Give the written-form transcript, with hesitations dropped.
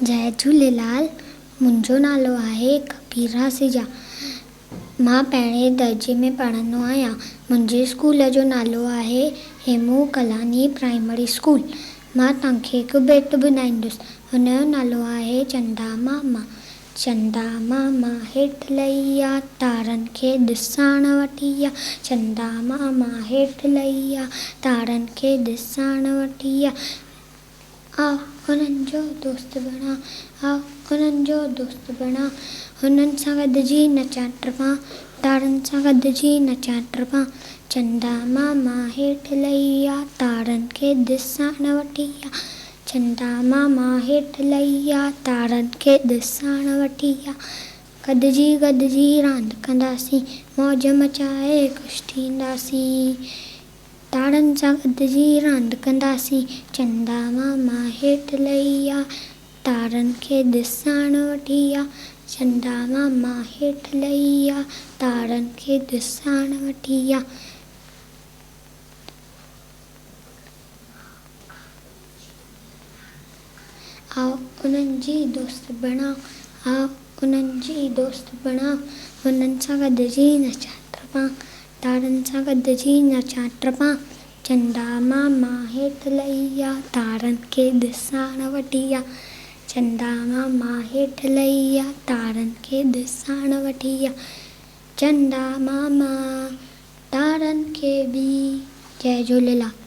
جئي جهوليلال، منهنجو نالو آهي ڪبير راسيجا. مان پهرين درجي ۾ پڙهندو آهيان. منهنجي اسڪول جو نالو آهي هيمون ڪلاڻي پرائمري اسڪول. مان توهان کي هڪ بيت ٻڌائيندس. هن جو نالو آهي چندا ماما. چندا ماما هيٺ لهي آ، تارن کي ڏسڻ وٺي آ. چندا ماما هيٺ لهي آ، تارن کي ڏسڻ وٺي آ. آء انهن جو دوست بڻان، آء انهن جو دوست بڻان، هنن سان گڏجي نچان ٽپان، تارن سان گڏجي نچان ٽپان، چندا ماما هيٺ لهي آ، تارن کي ڏسان وٺي آ، چندا ماما هيٺ لهي آ، تارن کي ڏسان وٺي آ، گڏجي گڏجي راند ڪنداسين، موج مچائي خوش ٿينداسين. تارن سان گڏجي راند ڪنداسين. چندا ماما هيٺ لهي آ، تارن کي ڏسڻ وٺي آ. چندا ماما هيٺ لهي آ، تارن کي ڏسڻ وٺي آ. آء انهن جي دوست بڻان، آء انهن جي دوست بڻان، هنن سان گڏجي نچان ٽپان، تارن سان گڏجي نچان ٽپان، چندا ماما هيٺ لهي آ، تارن کي ڏسڻ وٺي آ، چندا ماما هيٺ لهي آ، تارن کي ڏسڻ وٺي آ، چندا ماما تارن کي به. جئي جهوليلال.